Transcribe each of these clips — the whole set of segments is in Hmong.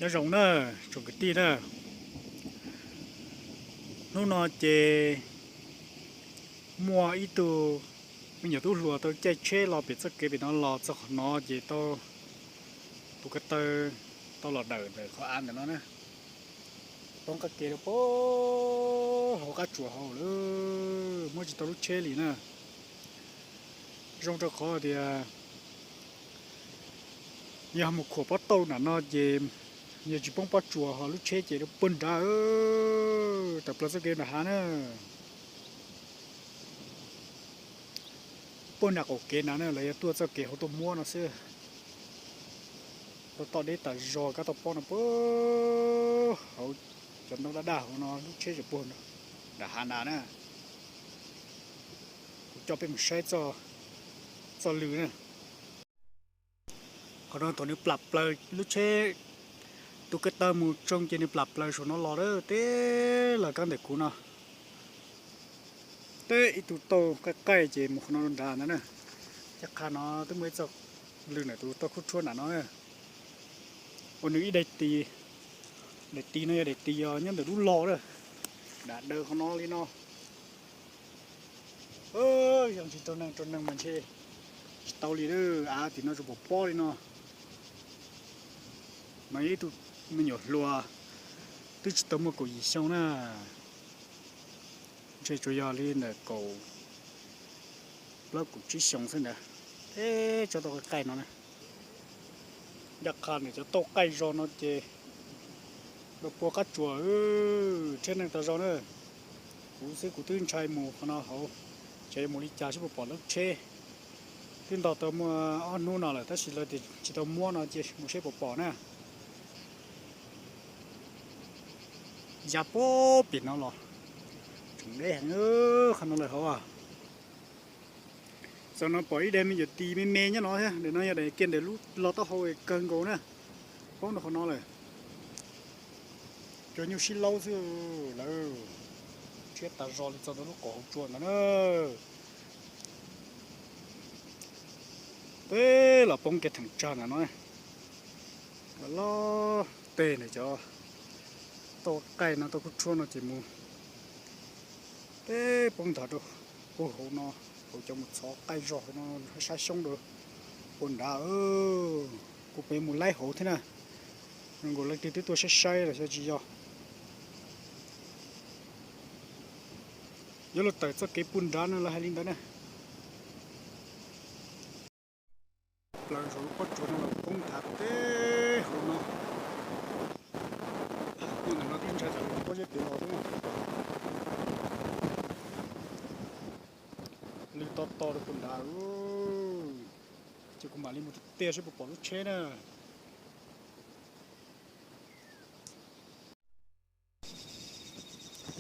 Nyob zoo na, tsoom kwv tij na, hnub no ces muaj ib tug me nyuam tub hluas tau caij tsheb los pem txoj kev pem no los txog qhov no ces tau tus ko taw tau los dawm ntawm qhov av ntawm no na. Poob qab kev rau pem hauv qab tsuas hauv lawm, muab tsis tau lub tsheb li na. Zoo rau qhov tias yog mus khuam pob tauj nram no ces yog tsis poob pob tsuas ho lub tsheb ces rau puag nrad, tawm plaws txoj kev nram hav na. Puag nram qaum kev nrad na, lawv yog tuaj txoj kev hauv tuaj muab no xwb. Tau tom deb tas zog kab tau pob no puag hauv cov ntoo daj daj hauv no lub tsheb tseem puag nram hav nrad na. Kuv coj peb mus saib txoj lw na. Qhov no thaum nws plam plaws lub tsheb, tus ko taw mus tsoo ces nws plam plaws saum no los lawm teb lawm kab ntawm kuv no. Teb ib tug tauj qaij qaij ces mus qhov no rau nrad ntawd na. Caj qha no twb muaj ib txoj lw ntawm tus tauj khub tshuab nram no. Ua nws ib daim tis, daim tis no yog daim tis nyob ntawm lub los na, dam daws qhov no li no. Yog tsis rau neeg, rau neeg mas ntshe tsis tau li, av tim no tsuas pom pob li no. Mas yog ib tug me nyuam hluas twb tsis tau muaj kaum yim xyoo na, ntshe tsuas yog li ntawm kaum plaub kaum tsib xyoo xwb ntawd, teb tso tau qaij no na. Ncaj qha nws cov tauj qaij zog no ces rau puag qab tsuas, rhiab neeg tas zog na. Kuv xwb kuv twb ntshai mus qhov no hauv, ces yuav mus li cas seb puas pom lub tsheb. Twb ntog tau muaj ob hnub no lawm tab sis lawv tias tsis tau muab no ces mus seb puas pom na. Ya puag pem no los tseem deb heev, qhov no lawm hauv. Txog no pom ib daim me nyuam tis me me nyob no thiab, daim no yog daim kiag ntawm lub los taub hau kawg nkaus na, poob rau qhov no lawm. Cua nyuj sib laub xwb lawm, rhiab tas zog li txog ntawm lub qaum hauv tsua ntawd na. Teb los poob kiag theem tsag ntawm no, los tej ntawm cov tauj qaij no tauj khub tshuab no ces mus teb poob ntag rau puag hauv no, hauv cov mus txhov qaij zog hauv no, sab xyoob rau puag nrad. Kuv pem mus laib hauv thiab na, zoo nkaus leej twg twb tuaj saib saib los xyov tsis yog. Yuav luag tawm txoj kev puag nrad no lawv hais li ntawd na. Plaws saum lub pob tsuas no los poob nthav teb hauv no. Ntawm no twb ntshai tsam lub pob zeb pem los xwb. Lwg to to rau puag nrad, ces kuv mam li mus tiag tiag seb puas pom lub tsheb na.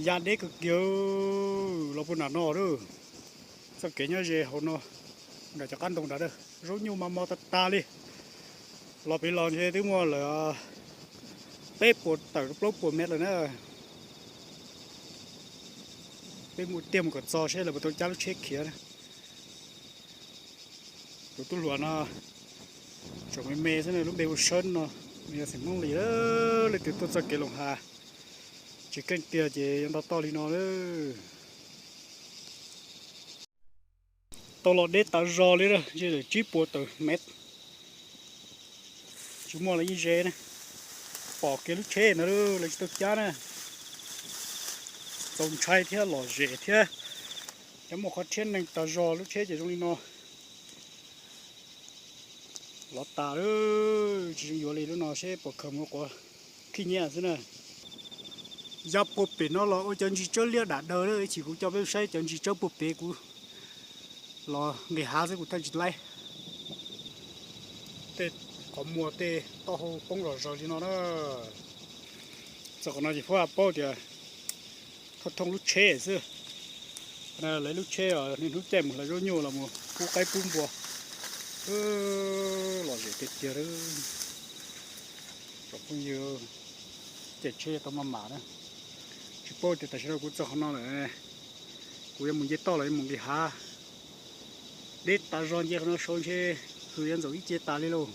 Ya deb kawg kiag los puag nram no lawm. Txoj kev nyob ze hauv no, nram cov qab ntoo nrad, zaub nyuj mas mos tas tas li. Los pem los ntshe twb muaj lawm peb puas tawm plaub puas mev lawm na. Peb mus tiag mus kom txog seb lawv puas tau cab lub tsheb khiav na. Tus tub hluas no tseem me me xwb, lub npe hu Sawb no, nws yog xeem Hmoob Lis, leej twg tuaj txoj kev Loos Has tsis keej tiag ces yuav nto toj li no lawm. Tau los deb tas zog li, ntshe lawm tsib puas tawm mev. Tsis muaj los yeej ze na. Pom kiag lub tsheb ntawd lawv tsis tau cab na. Txaus ntshai thiab lom zem thiab. Cov muaj qhov rhiab neeg tas zog lub tsheb ces zoo li no. Los tas lawm, tsis zoo yuav li lub no seb puas khaws mus quav khib nyiab xwb na. Ya puag pem no los ua cov ntsis tsawb liab dam daws lawm, ib chim kuv coj peb saib cov ntsis tsawb puag pem kuv los nqis hav xwb kuv thiaj tsis laib. Tej qhov muag tej taub hau poob zom zaws li no na. Txog qhov no ces peb paub tias thooj thooj lub tsheb xwb. Lawv lub tsheb niaj hnub caij mus hlawv zaub nyuj los mus pub qaib pub npua. Lom zem tiag tiag. Tsoom phooj ywg, caij tsheb tau maj mam na. Tsis paub tias tam sim no kuv txog qhov no lawm, kuv yuav mus nce toj los yuav mus nqis hav. Deb tas zog nce qhov no saud ntshe hws yuav ntxaum ib ce tas li lauj.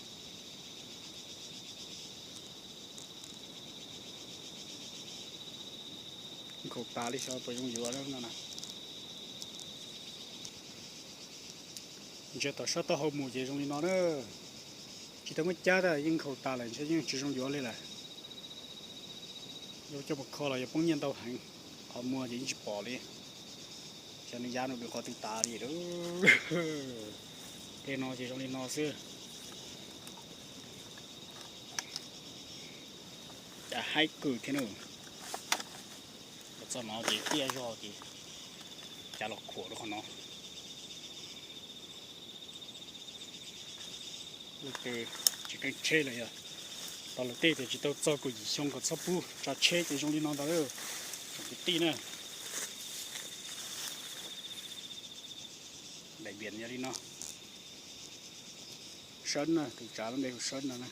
Nkhaus tas li xyov puas zoo yuav no na. Ntsia tom sab taub hau mus ces zoo li no na. Tsis tau muab cab tas yeej nkhaus tas lawm, ntshe yeej tsis zoo yuav li lawm. Yuav coj mus kho los yuav poob nyiaj ntau heev, qhov muag ces yeej tsis pom li. Xyov nws ya nws qhov twg tas li. Tej no ces zoo li no xwb. Cas haib kawg thiab na. Los txog no ces tiaj zog ces cas los khuam rau qhov no. Leej twg tsis keej tsheb los yog tau luag tej tias tsis tau txog kaum yim xyoo kom txhob pub tso tsheb ces zoo li no ntag. Tsoom kwv tij na, daim viam yog li no. Sawb na, tus tsav lub npe hu Sawb no na.